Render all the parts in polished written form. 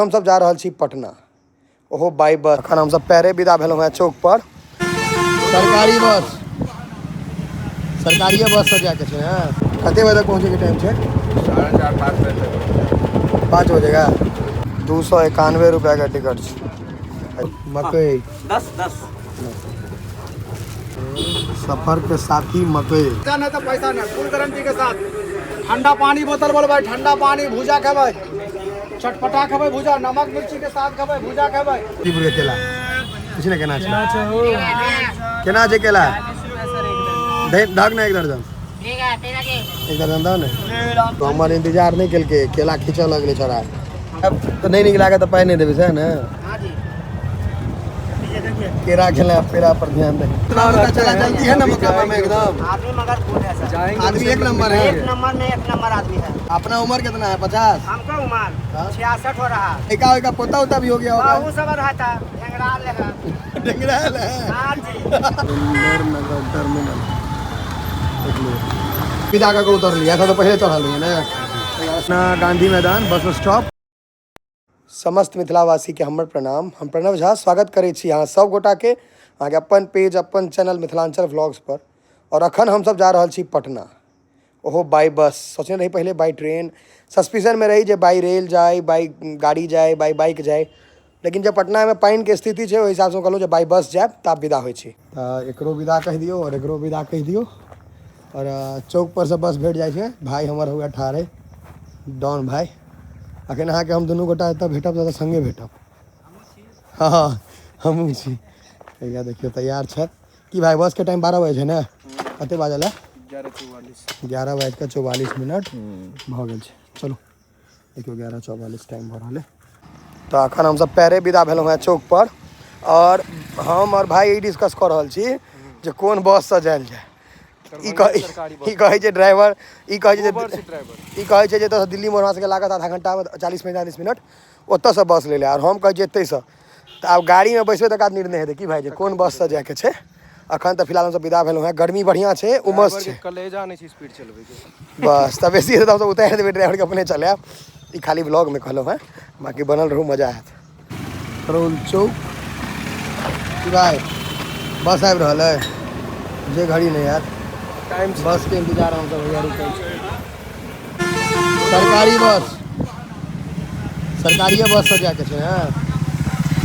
हमसब जा रहल छी पटना, ओहो बाई बस। अखन हमसब पैरे विदा भेलहुँ हेँ चौक पर। सरकारी बस, सरकारिए बससँ जायके छै। हँ, कते बजे तक पहुँचैके टाइम छै? 4:30 5 बजे तक। 5 बजेगा। 291 रुपैआके टिकट छै। मकई 10 10। सफर के साथी मकई। नहीं तो पैसा नहीं, फुल गारंटी के साथ। ठंडा पानी बोतल बोलबै, ठंडा पानी भूजा खेबै, चटपटा खेबै, भूजा नमक मिर्ची के साथ खेबै, भूजा खेबै। की बुझे केला किछु ने केना छै, केना छै केला? धक ने एक दर्जन, एक दर्जन दऽ ने। तो हमर इंतजार नहि केलकै, केला खींचऽ लगलै छोड़ा। तऽ नहि नीक लागत तऽ पाइ नहि देबै, सएह ने? केरा खेला, पेड़ा पर ध्यान दे। चला चलती है ना मोकामा में एकदम। आदमी मगर गुड है सर। आदमी एक नंबर है। एक नंबर में एक नंबर आदमी है। अपना उम्र कितना है? 50? हमको उम्र हाँ? 66 हो रहा है। एका एका पोता उता भी हो गया होगा। बहुत सब रहा था, ढेंगरा ले है। ढेंगराल है। हाँ जी। सुंदर नगर टर्मिनल विदा का उतर लिया था तो पहले चढ़ल रहिए ना। गांधी मैदान बस स्टॉप। समस्त मिथिलावासीके हमर प्रणाम। हम प्रणव झा स्वागत करै छी अहाँ सब गोटाके अहाँके अपन पेज अपन चैनल मिथिलांचल व्लॉग्स पर। और अखन हमसब जा रहल छी पटना, ओहो बाई बस। सोचने रही पहले बाई ट्रेन, सस्पिशनमे रही जे बाई रेल जाय, बाई गाड़ी जाय, बाई बाइक जाय, लेकिन जब पटनामे पानिके स्थिति छै ओहि हिसाबसँ कहलहुँ जे बाई बस जायब। तऽ आब विदा होइ छी। तऽ एकरो विदा कहि दियौ आओर एकरो विदा कहि दियौ। आओर चौक पर से बस भेट जाइ छै। भाय हमर हुए ठाढ़े डॉन भाय। अखन अहाँके हम दुनू गोटा एतऽ भेटब तऽ सङ्गे भेटब। हँ, हमहूँ छी। भैया देखियौ तैयार छथि की भाई? बसके टाइम 12 बजे छै ने? कते बाजल है? 11:44। 11 बाजि कऽ 44 मिनट भऽ गेल छै। चलू, देखियौ 11:44 टाइम भऽ रहल है। तऽ अखन हमसब पैरे विदा भेलहुँ हेँ चौक पर। और हम और भाई ई डिस्कस कऽ रहल छी जे कोन बससँ जायल जाय। ई कह ई कहै छै ड्राइवर, ई कहै छै जे ड्राइवर ई कहै छै जे एतऽसँ दिल्ली मोड़ हमरा सबके लागत आधा घंटामे, 40-45 मिनट, ओतऽसँ बस लै लए। आओर हम कहै छियै एतैसँ। तऽ आब गाड़ीमे बैसबै तकर बाद निर्णय हेतै की भाई जे कोन बससँ जायके छै। अखन तऽ फिलहाल हमसब विदा भेलहुँ हेँ। गर्मी बढ़िआँ छै, उमस छै। कलेजा नहि छै स्पीड चलबै के। बस तऽ बेसी हेतै तऽ हमसब उतारि देबै ड्राइवरके, अपने चलायब। ई खाली व्लॉगमे कहलहुँ हेँ, बाँकी बनल रहू, मजा आयत। करोल चौक की भाई बस आबि रहल है? जे घड़ी नहि आयत। टाइम। बस के इंतजार हमसब भैया रुकल छी। सरकारी बस, सरकारिए बससँ जायके छै। हँ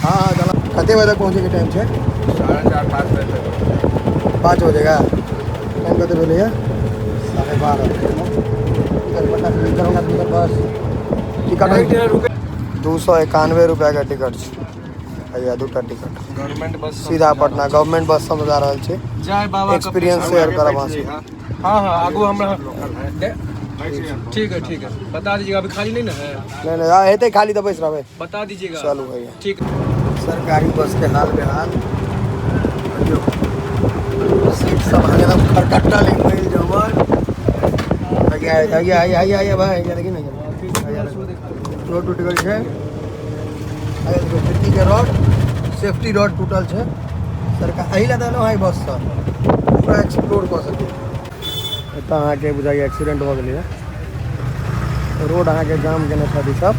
हँ हँ चला। कते बजे तक पहुँचैके टाइम छै? 4:30 5 बजे तक। 5 बजेगा। टाइम कते भेलैए? 12:30। पटना से बस टिकट 291 रुपैआके टिकट छै भैया, दूटा टिकट। गवर्नमेंट बस। सीधा पटना गवर्नमेंट बस से जा रहल छी। जय बाबा। एक्सपीरियंस शेयर करब अहाँ से। हाँ हाँ, आगू हमरा ठीक है, ठीक है, बता दीजिएगा। अभी खाली नहीं ना है? नहि नहि, हाँ, हेतै खाली तऽ बैस रहबै। बता दीजिएगा। चलू भैया। ठीक। सरकारी बस के हाल बेहाल देखियौ। सीट सब अहाँके एकदम खरकट्टल है, मैल जमल। आगे आगे आगे आगे आगे भाई, आगे देखिए ना, आगे रोड टूट गेल छै। आगे देखियौ खिड़की के रॉड, सेफ्टी रॉड टूटल छै। सरकार एहि लए देलहुँ है बस सर पूरा एक्सप्लोर कऽ सकै। एतऽ अहाँके बुझाइए एक्सीडेंट भऽ गेलैए। रोड अहाँके जाम केने छथि ई सब।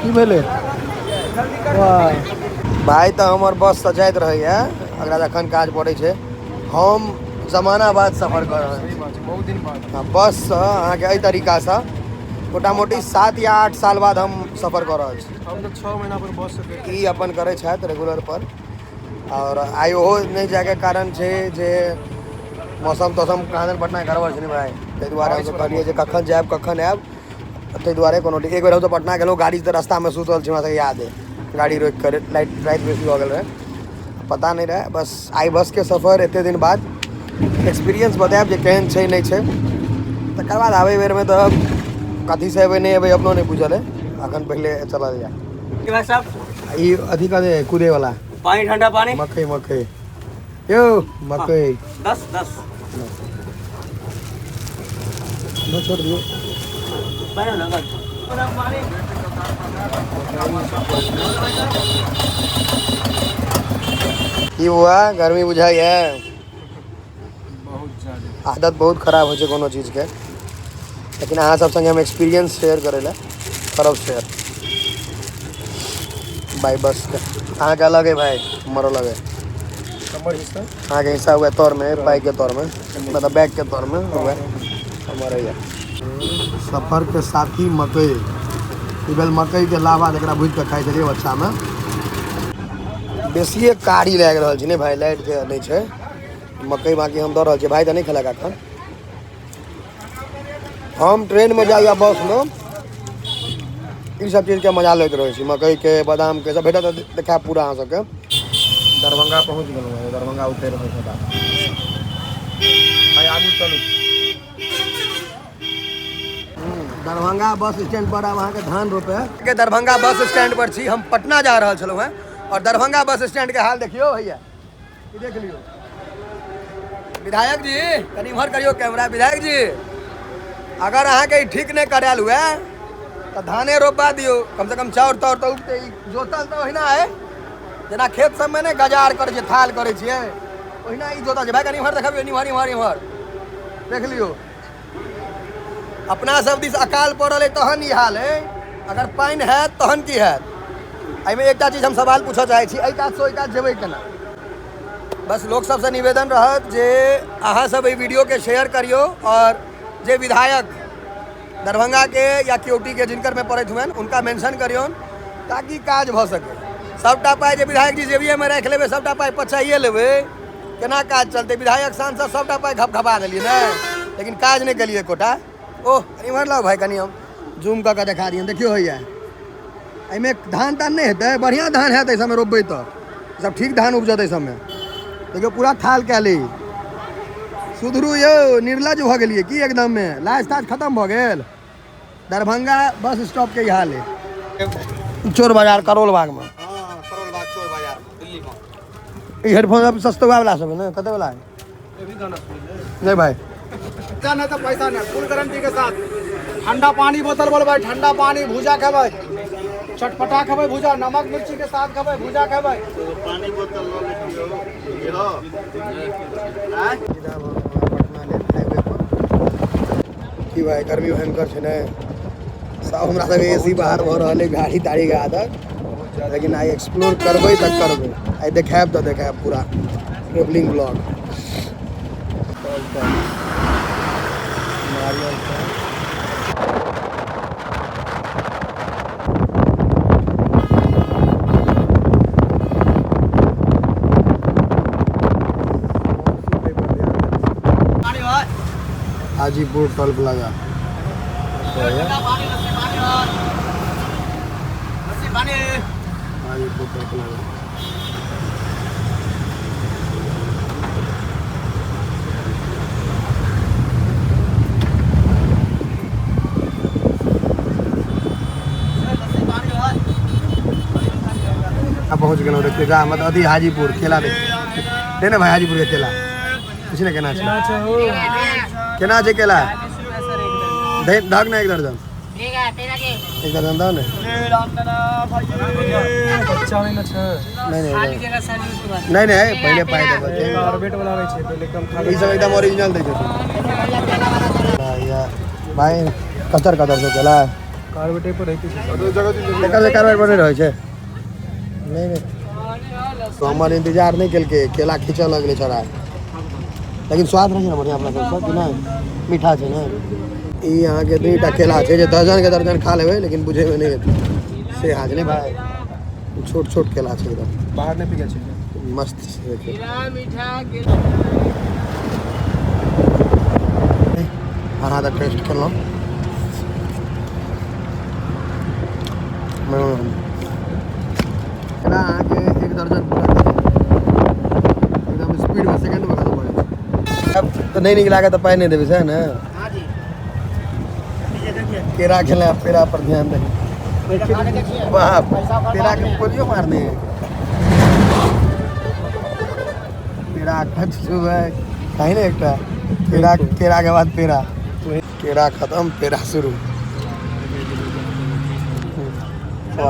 की भेलै? वाह भाई, तऽ हमर बस से जाइत रहैया। अगला जखन काज पड़ै छै, हम जमाना बाद सफर कऽ रहल छी। बहुत दिन बाद। हाँ, बससँ अहाँके एहि तरीकासँ मोटा मोटी 7 या 8 साल बाद हम सफर कऽ रहल छी। हम तऽ 6 महीना पर बस से गए। ई अपन करै छथि रेगुलर पर। आओर आइ ओहो नहि जायके कारण छै जे मौसम तौसम कहाँ पटना गड़बड़ छै ने भाइ। ताहि दुआरे हमसब कहलियै जे कखन जायब, कखन आयब, ताहि दुआरे कोनो एक बेर हमसब पटना गेलहुँ, गाड़ी तऽ रास्तामे सुतल छी, हमरा सबके याद अइ। गाड़ी रोकि कऽ लाइट राति बेसी भऽ गेल रहै, पता नहि रहै। बस आइ बसके सफर एते दिन बाद एक्सपीरियंस बतायब जे केहन छै, नहि छै। तकर बाद आबै बेरमे तऽ कथीसँ एबै, नहि एबै, अपनो नहि बुझल अइ। अखन पहिले चलल जाय। भाई साहब। ई अथी कथी कूदे वाला? पानी, ठंडा पानी। मकई, मकई यौ, मकई। 10 10। नो, छोड़ दियौ। पानी। की हुआ गर्मी बुझाइए? बहुत ज्यादा। आदत बहुत खराब होइ छै कोनो चीजके, लेकिन अहाँ सब संगे हम एक्सपीरियंस शेयर करै लए करब शेयर। बाय बस अहाँके अलग है भाई, हमर अलग है। हमर हिस्सा? अहाँके हिस्सा हुआ तौरमे, पाइके तौरमे, मतलब बैगके तौरमे हुआ, हमर होइए। सफरके साथी मकई, ई भेल मकईके लावा, जकरा भुजि कऽ खाइ छलियै बच्चामे। बेसिए कारी लागि रहल छै ने भाई, लाइट जे नहि छै। मकई बाकी हम दऽ रहल छियै, भाई तऽ नहि खेलक एखन। हम ट्रेनमे जाउ या बसमे, ई सब चीजके मजा लैत रहै छी, मकईके, बादामके, सब भेटत तऽ देखायब पूरा अहाँ सबके। दरभंगा पहुँच गेलहुँ हँ, दरभंगा उतरि रहल छै भाई, आगू चलू। दरभंगा बस स्टैंड पर आब अहाँके धान रोपे के। दरभंगा बस स्टैंड पर छी हम, पटना जा रहल छलहुँ हेँ और दरभंगा बस स्टैंड के हाल देखियौ भैया, ई देख लियौ। विधायक जी, कनि इम्हर करियौ कैमरा। विधायक जी, अगर अहाँके ई ठीक नहि करायल हुए तऽ धाने रोपा दियौ, कम से कम चाउर ताउर तऽ उगतै। ई जोतल तऽ ओहिना है जेना खेत सबमे ने गजार करै छियै, थाल करै छियै, ओहिना ई जोतल छै। भाय, कनि इम्हर देखबियौ, इम्हर इम्हर इम्हर देख लियौ। अपना सब दिस अकाल पड़ल है तहन ई हाल है, अगर पानि हैत तहन की हैत? एहिमे एकटा चीज हम सवाल पूछऽ चाहै छी, एहि कातसँ ओहि कात जेबै केना? बस लोक सबसँ निवेदन रहत जे अहाँ सब एहि वीडियोके शेयर करियौ और जे विधायक दरभंगा के या केओटी के जिनकर में पड़ैत हुअनि उनका मेंशन करियौन ताकि काज भऽ सके। सबटा पाइ जे विधायक जी जेबिएमे राखि लेबै, सबटा पाइ पचाइए लेबै, केना काज चलतै? विधायक सांसद सबटा पाइ घपघपा देलियै ने, लेकिन काज नहि केलियै एकोटा। ओह, इम्हर लाउ भाइ, कनि हम जूम कऽ कऽ देखा दियनि। देखियौ होइए, एहिमे धान तान नहि हेतै? बढ़िआँ धान हैत एहि सबमे रोपबै तऽ सब ठीक धान उपजत एहि सबमे। देखियौ पूरा थाल कए ली। सुधरू यौ, निर्लज भऽ गेलियै की एकदममे? लाज ताज खतम भऽ गेल? दरभंगा बस स्टॉप के ई हाल है। चोर बाजार करोल बागमे। हाँ, करोल बाग चोर बाजार दिल्ली में। ई हेडफोन सब सस्तुआ वाला सब है ने? कते वाला है? अभी गाना सुन ले। नहीं भाई। पैसा नहीं तो पैसा नहीं, फुल गारंटी के साथ। ठंडा पानी बोतल बोल भाई, ठंडा पानी भुजा खेबै, चटपटा खेबै भुजा, नमक मिर्ची के साथ खेबै भुजा खेबै। पटना लेल हाईवे पर। की भाई, गर्मी भयंकर छै ने? सब हमरा सबके एसी बाहर भऽ रहल है, गाड़ी ताड़ी के आदत। लेकिन आइ एक्सप्लोर करबै तऽ करबै, आइ देखायब तऽ देखायब पूरा ट्रेवलिंग ब्लॉग। नारियल टैक्स। पानी भाई। हाजीपुर टोल प्लाजा। ठंडा पानी, लस्सी पानी भाई, लस्सी पानी। हाजीपुर टोल प्लाजा। लस्सी पानी भाई। आ पहुँच गेलहुँ, देखियौ जा मतलब अथी हाजीपुर केला देख दे ने भाई, हाजीपुर के केला पूछ ने केना छै। केना छै हो? केना छै केला? दे धक ने एक दर्जन, एक दर्जन दऽ ने। बच्चा नहि ने छै? नहीं नहीं नहीं नहीं, पहिले पाइ देबै। कार्बेट वाला रहै छै, पहिले कम खा। ई सब एकदम ओरिजिनल दै छथिन भाई। कचर कचर छै केला। कार्बेटे पर रहिते छै। एकर जे कार्बेट पर नहि रहै छै। नहीं नहीं, तो हमर इंतजार नहि केलकै, केला खींचऽ लगलै छोड़ा। लेकिन स्वाद रहै छै ने बढ़िआँ अपना सबसँ कि नहि? मीठा छै ने? ई अहाँके दुईटा केला छै जे दर्जन के दर्जन खा लेबै लेकिन बुझेबै नहि हेतै, से हाल छै ने भाई? छोट छोट केला छै एकदम। बाहर नहि बिकै छै। मस्त छै, देखियौ। अहाँ तऽ टेस्ट केलहुँ। केला अहाँके एक दर्जन पूरा एकदम स्पीडमे सेकंडमे खतम भऽ जाइ छै। आब तऽ नहि नीक लागत तऽ पाइ नहि देबै, सएह ने? हाँ जी, देखिए। केरा खेला, पेड़ा पर ध्यान दे। खा के देखिए। बाप, पेड़ा के गोलियो मारने है। पेड़ा टच सुबह खाही ने एकटा पेड़ा। केरा के बाद पेड़ा, केरा खत्म, पेड़ा शुरू।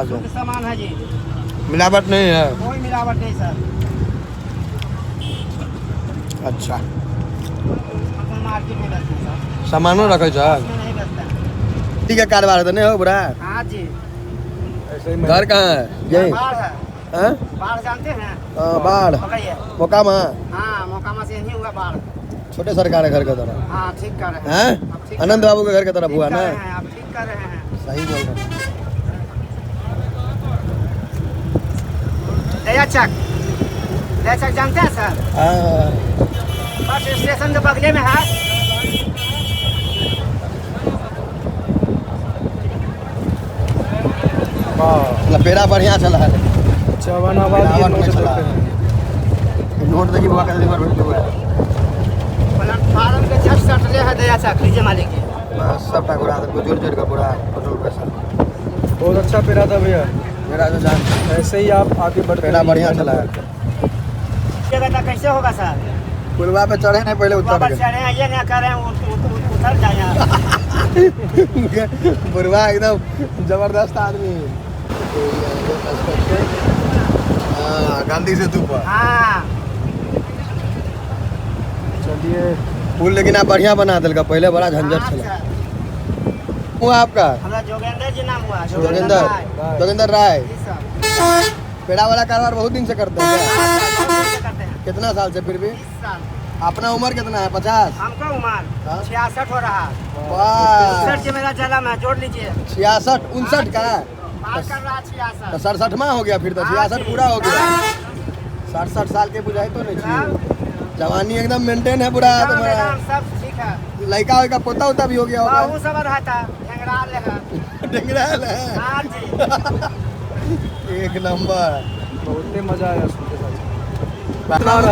शुद्ध सामान है जी। मिलावट नहीं है? कोई मिलावट नहीं सर। अच्छा। अपन मार्केट में बेचते हैं सर। सामानो रखे छ? इसमें नहीं बेचते हैं। ठीक है, कारोबार है तो नहीं हो बुरा। हाँ जी। ऐसे ही घर कहाँ है? यही बाढ़ है। हाँ? बाढ़ जानते हैं? हाँ, बाढ़। पकड़िए। मोकामा। हाँ, मोकामा से यही हुआ बाढ़। छोटे सरकार है घर के तरफ। हाँ, ठीक कर रहे हैं। हैं? आप ठीक आनंद बाबू के घर के तरफ ठीक हुआ कर ना? रहे हैं, आप ठीक कर रहे हैं। सही बोल रहे हैं। दया चक, दया चक जानते हैं सर? हाँ। बस स्टेशन के बगले में है। मतलब पेड़ा बढ़िया चला है। चवनाबाद ये मिलावट नोट नहीं चला। देते हैं। नोट देखी बुआ का बार भेज हुआ है। प्लेटफार्म के जस्ट सटले है दया चक। लीजिए मालिक जी। बस सब ठाकुर आदर को जोड़ जोड़ का पूरा टोटल पैसा। बहुत अच्छा पेड़ा था भैया। मेरा जो जान ऐसे ही आप आगे बढ़ते पेड़ा रहिए। बढ़िया चला है। जगह तक कैसे होगा सर? पुलवा पे चढ़े नहीं पहले उतर ऊपर गए। चढ़े हैं, ये ना करें उतर जाए यहाँ। बुढ़वा एकदम जबरदस्त आदमी है। हाँ, गांधी सेतु पर। हाँ। चलिए। पुल लेकिन आप बढ़िया बना दिल का, पहले बड़ा झंझट हाँ, छला। सर। हुआ आपका? हमारा जोगेंद्र जी नाम हुआ। जोगेंद्र राय। जोगेंद्र राय। जी सर। पेड़ा वाला कारोबार बहुत दिन से करते हैं क्या? हाँ, सर, बहुत दिन से करते हैं। कितना साल से फिर भी? 20 साल। अपना उम्र कितना है? 50? हमको उम्र हाँ? 66 हो रहा है। वाह। 59 जी मेरा जन्म है, जोड़ लीजिए। 66 59 का है? पार कर रहा 66। तो 67वां हो गया फिर तो। हाँ 66 जी। पूरा हो गया। 67 साल के बुझाई तो नहीं चाहिए। जवानी एकदम मेंटेन है बुरा एकदम, तुम्हारा। एकदम सब ठीक है। लड़का उड़का पोता उता भी हो गया होगा। बहू सब रहता ढेंगराल है। ढेंगराल है। हाँ जी। एक नंबर। बहुत ही मजा आया सुनते साथ।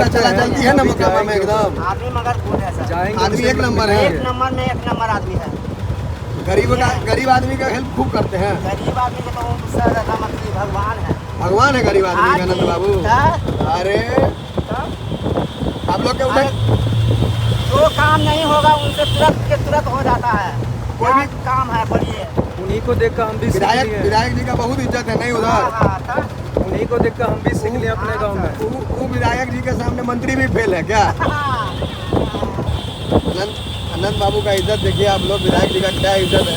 चला चलती है ना अभी मोकामा में जाएंगे। एकदम। आदमी मगर गुड है सर। जाएंगे आदमी उनसे एक नंबर है। एक नंबर में एक नंबर आदमी है। गरीब का, गरीब आदमी का हेल्प खूब करते हैं। गरीब आदमी के तो सर एकदम अति भगवान है। भगवान है गरीब आदमी हाँ का आनंद जी। बाबू। तब? अरे तब? आप लोग के उधर जो काम नहीं होगा उनसे तुरंत के तुरंत हो जाता है। कोई क्या भी काम है बोलिए। उन्हीं को देखकर हम भी सीख विधायक लिए। विधायक जी का बहुत इज्जत है नहीं उधर। हाँ, हाँ, तब? उन्हीं को देखकर हम भी सीख लिए अपने गांव में। वो विधायक जी के सामने मंत्री भी फेल है क्या? हाँ। आनंद बाबू का इज्जत देखिए आप लोग, विधायक जी का क्या इज्जत है।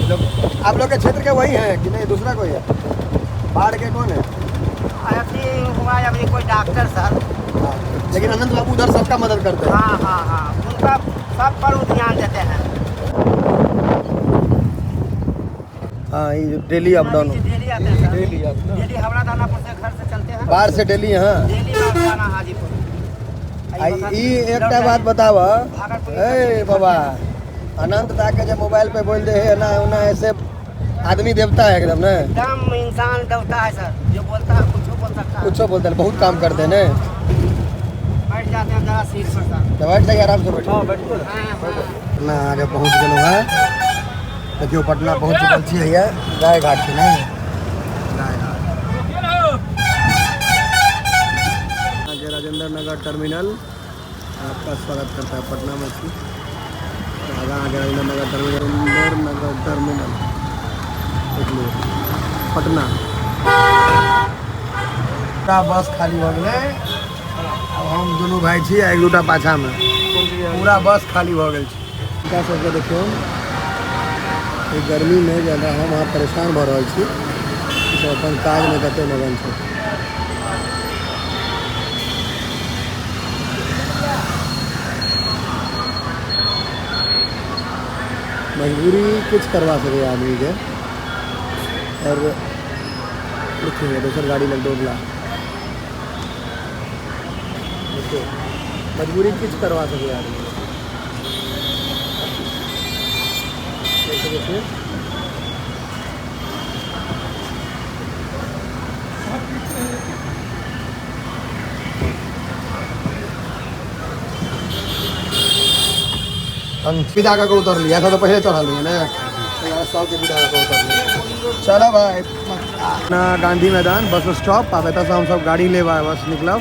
लोग आप लोग के क्षेत्र के वही हैं कि नहीं दूसरा कोई है? बाढ़ के कौन है? अभी हुआ है, अभी कोई डॉक्टर सर। हाँ, लेकिन आनंद बाबू उधर सबका मदद करते हैं। हाँ हाँ हाँ, उनका सब पर वो ध्यान देते हैं। हाँ, ये डेली अप डाउन। डेली आते हैं सर। डेली आप ना? डेली हावड़ा दानापुर से घर से चलते हैं। बाहर से डेली। हाँ। डेली बाहर जाना हाजीपुर। ई एकटा बात बताब ए बाबा, अनंत दा के जे मोबाइल पे बोल दे है ना उना ऐसे आदमी देवता है एकदम ना। एकदम इंसान देवता है सर, जो बोलता है कुछ बोल सकता है। कुछ बोलते हैं, बहुत काम करते हैं ना। बैठ जाते हैं जरा सीट पर सर। तो बैठ जाइए आराम से बैठो। हाँ बैठो ना। हाँ, हाँ। पटना आगे पहुँच गेलहुँ हैं। देखियो पटना पहुँच चुकल छी भैया। गाय घाट छै ने? गाय घाट। आगे राजेंद्र नगर टर्मिनल आपका स्वागत करता है। पटना में छी। तो आगा आगे राजेंद्र नगर टर्मिनल, राजेंद्र नगर टर्मिनल देख लियौ पटना। पूरा बस खाली भऽ गेलै। अब हम दुनू भाई छी आ एक दूटा पाछा में। पूरा बस खाली भऽ गेल छै। हिनका सबके देखियौ एहि गर्मीमे जे हम अहाँ परेशान भऽ रहल छी, ई सब अपन काजमे कते मगन छै। मजबूरी किछु करवा सकैए आदमीके। और देखियौ दोसर गाड़ी लग दौड़ला। देखियौ मजबूरी किछु करवा सकैए आदमी। देख सकै छियै। विदा कऽ के उतरलियै, एखन तऽ पहिले चढ़ल रहियै ने, सबके विदा कऽ के उतरलियै। चलो भाई, पटना गांधी मैदान बस स्टॉप। आब एतऽसँ हमसब गाड़ी लेब आ बस निकलब।